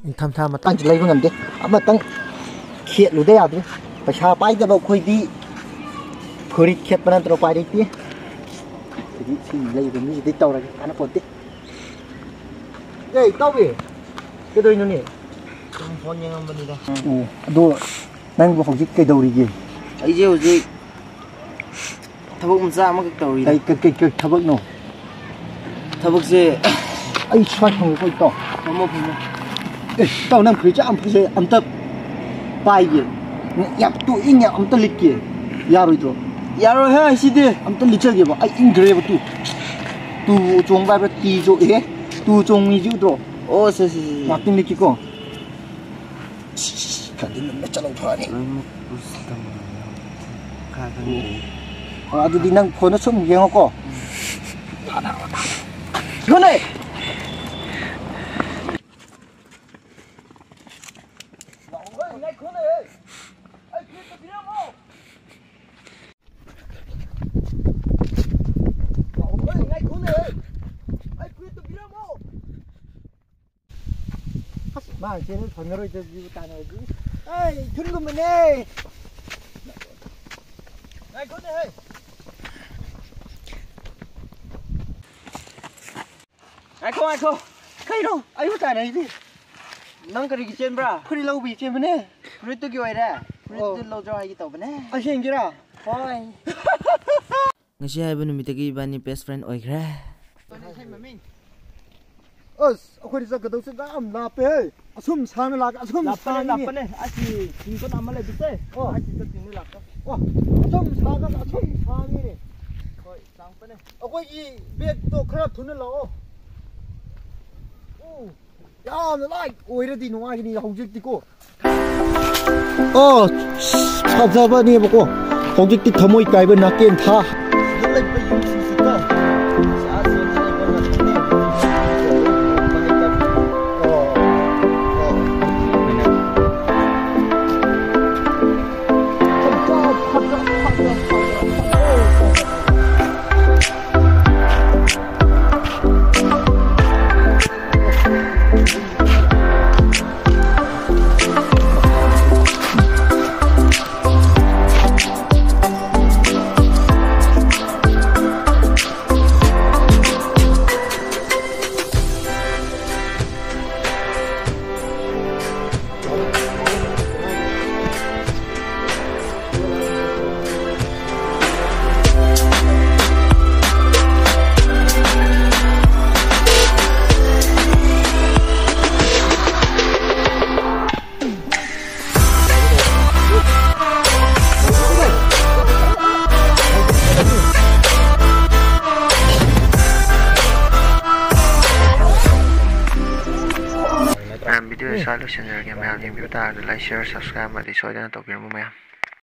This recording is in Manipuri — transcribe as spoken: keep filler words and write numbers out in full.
ꯅꯤꯡꯊꯝꯊꯥ ꯃꯇꯥꯡꯁꯤ ꯂꯩꯕ ꯉꯝꯗꯦ꯫ ꯑꯃꯇꯪ ꯈꯦꯠꯂꯨꯗ ꯌꯥꯗ꯭ꯔꯦ꯫ ꯄꯩꯁꯥ ꯄꯥꯏꯗꯕ ꯑꯩꯈꯣꯏꯗꯤ ꯐꯨꯔꯤꯠ ꯈꯦꯠꯄ ꯅꯠꯇꯅ ꯎꯄꯥꯏ ꯂꯩꯇꯦ꯫ ꯑꯗꯨꯗꯤ ꯁꯤ ꯂꯩꯕ ꯃꯤꯁꯤꯗꯤ ꯇꯧꯔꯒꯦ, ꯀꯥꯟꯅꯄꯣꯟꯇꯦ꯫ ꯑꯦ, ꯏꯇꯥꯎꯕꯤ, ꯀꯩꯗꯧꯔꯤꯅꯣꯅꯦ? ꯁꯨꯝ ꯐꯣꯟ ꯌꯦꯡꯉꯝꯕꯅꯤꯗ꯫ ꯑꯣ, ꯑꯗꯣ ꯅꯪꯕꯨ ꯍꯧꯖꯤꯛ ꯀꯩꯗꯧꯔꯤꯒꯦ? ꯑꯩꯁꯦ ꯍꯧꯖꯤꯛ ꯊꯕꯛ ꯃꯆꯥ ꯑꯃꯈꯛ ꯇꯧꯔꯤ꯫ ꯀꯩ, ꯀꯩ, ꯀꯩ, ꯀꯩ ꯊꯕꯛꯅꯣ? ꯊꯕꯛꯁꯦ ꯑꯩ ꯁ꯭ꯋꯥꯏ ꯐꯪꯉꯦꯀꯣ, ꯏꯇꯥꯎ꯫ ꯐꯝꯃꯣ, ꯐꯝꯃꯣ꯫ ꯑꯦ, ꯏꯇꯥꯎ, ꯅꯪ ꯐꯨꯔꯤꯠꯁꯦ ꯌꯥꯝ ꯐꯖꯩ, ꯑꯝꯇ ꯄꯥꯏꯒꯦ꯫ ꯌꯥꯝ ꯇꯨ ꯏꯪꯉꯦ, ꯑꯝꯇ ꯂꯤꯠꯀꯦ꯫ ꯌꯥꯔꯣꯏꯗ꯭ꯔꯣ? ꯌꯥꯔꯣꯏꯍꯦ, ꯁꯤꯗꯤ꯫ ꯑꯝꯇ ꯂꯤꯠꯆꯒꯦꯕ, ꯑꯩ ꯏꯪꯈ꯭ꯔꯦꯕ ꯇꯨ꯫ ꯇꯨ ꯆꯣꯡꯕ ꯍꯥꯏꯕ꯭ꯔꯥ, ꯇꯤ ꯆꯣ-, ꯑꯦ, ꯇꯨ ꯆꯣꯡꯉꯤꯁꯤ ꯎꯗ꯭ꯔꯣ? ꯑꯣ, ꯁꯦ, ꯁꯦ, ꯁꯦ, ꯁꯦ꯫ ꯉꯥꯛꯇꯪ ꯂꯤꯠꯀꯦꯀꯣ꯫ ꯁꯤ, ꯁꯤ, ꯁꯤ, ꯈꯔꯗꯤ ꯂꯨꯝꯅ ꯆꯠꯂꯧ ꯐꯅꯤ꯫ ꯂꯣꯏꯅꯃꯛ ꯄꯨꯁ ꯇꯝꯃꯦ꯫ ꯈꯔ ꯈꯪꯗꯦ꯫ ꯑꯣ, ꯑꯗꯨꯗꯤ ꯅꯪ ꯐꯣꯟꯗ ꯁꯨꯝ ꯌꯦꯡꯉꯣꯀꯣ꯫ ꯌꯣꯟꯅꯦ! ꯉꯥꯏꯈꯣꯅꯦ! ꯑꯩ ꯐꯨꯔꯤꯠꯇꯨ ꯄꯤꯔꯝꯃꯣ! ꯉꯥꯏꯈꯣꯅꯦ! ꯑꯩ ꯐꯨꯔꯤꯠꯇꯨ ꯄꯤꯔꯝꯃꯣ! ꯑꯁ, ꯃꯥ ꯆꯦꯟꯕ ꯐꯪꯉꯔꯣꯏꯗꯕꯁꯤꯕꯨ ꯇꯥꯟꯅꯔꯗꯤ꯫ ꯑꯩ ꯏꯊꯨꯟꯒꯨꯝꯕꯅꯦ꯫ ꯉꯥꯏꯈꯣꯅꯦꯍꯦ꯫ ꯉꯥꯏꯈꯣ, ꯉꯥꯏꯈꯣ꯫ ꯀꯩꯅꯣ? ꯑꯩꯕꯨ ꯇꯥꯟꯅꯔꯤꯗꯤ? ꯅꯪ ꯀꯔꯤꯒꯤ ꯆꯦꯟꯕ꯭ꯔꯥ? ꯐꯨꯔꯤꯠ ꯂꯧꯕꯤ ꯆꯦꯟꯕꯅꯦ꯫ ꯐꯨꯔꯤꯠꯇꯨꯒꯤ ꯑꯣꯏꯔꯦ? ꯐꯨꯔꯤꯠꯇꯨ ꯑꯣ꯫ ꯂꯧꯖꯧ ꯍꯥꯏꯒꯦ ꯇꯧꯕꯅꯦ꯫ ꯑꯁꯦꯡꯒꯤꯔꯥ? ꯍꯣꯏ꯫ ꯉꯁꯤ ꯍꯥꯏꯕ ꯅꯨꯃꯤꯠꯇꯒꯤ ꯏꯕꯥꯅꯤ best friend ꯑꯣꯏꯈ꯭ꯔꯦ꯫ ꯑꯁ, ꯑꯩꯈꯣꯏꯗꯤ ꯆꯠꯀꯗꯧꯁꯦ ꯌꯥꯝ ꯂꯥꯞꯄꯦ꯫ ꯑꯁꯨꯝ ꯁꯥꯡꯅ ꯂꯥꯛ-, ꯑꯁꯨꯝ ꯂꯥꯞꯄꯅꯦ, ꯁꯥꯡꯉꯤꯅꯦ꯫ ꯂꯥꯞꯄꯅꯦ꯫ ꯑꯁꯤ ꯆꯤꯡ ꯀꯣꯟ ꯑꯃ ꯂꯩꯕꯁꯦ꯫ ꯑꯣ꯫ ꯑꯁꯤ ꯆꯠꯇꯣꯏꯅꯦ ꯂꯥꯞꯄ꯫ ꯑꯣ, ꯑꯁꯨꯝ ꯁꯥꯡꯉꯒ ꯑꯁꯨꯝ ꯁꯥꯡꯉꯤꯅꯦ꯫ ꯍꯣꯏ, ꯂꯥꯞꯄꯅꯦ꯫ ꯑꯩꯈꯣꯏꯒꯤ ꯕꯦꯒꯇꯣ ꯈꯔ ꯊꯨꯅ ꯂꯥꯛꯑꯣ꯫ ꯎ꯫ ꯌꯥꯝꯅ ꯂꯥꯏꯠ ꯑꯣꯏꯔꯗꯤ ꯅꯨꯡꯉꯥꯏꯒꯅꯤ ꯍꯧꯖꯤꯛꯇꯤꯀꯣ꯫ ꯑꯣ, ꯐꯖꯕꯅꯦꯕꯀꯣ꯫ ꯍꯧꯖꯤꯛꯇꯤ ꯊꯃꯣꯏ ꯀꯥꯏꯕ ꯅꯥꯀꯦꯟ ꯊꯥ꯫ ꯁꯤꯗ ꯂꯩꯕ ꯌꯨꯝꯁꯤꯡꯁꯤꯀꯣ꯫ ꯑꯁ, ꯑꯁ, ꯑꯁ, ꯑꯁ, ꯑꯁ, ꯑꯁ꯫ ꯑꯣ, ꯑꯣ꯫ ꯐꯖ, ꯐꯖ, ꯐꯖ, ꯐꯖ, ꯐꯖ꯫ ꯚꯤꯗꯤꯑꯣ ꯁ꯭ꯋꯥꯏ ꯂꯣꯏꯁꯤꯟꯖꯔꯒꯦ꯫ ꯃꯌꯥꯝ ꯌꯦꯡꯕꯤꯕ ꯇꯥꯔꯒꯗꯤ like, share, subscribe ꯑꯃꯗꯤ ꯁꯣꯏꯗꯅ ꯇꯧꯕꯤꯔꯝꯃꯨ ꯃꯌꯥꯝ꯫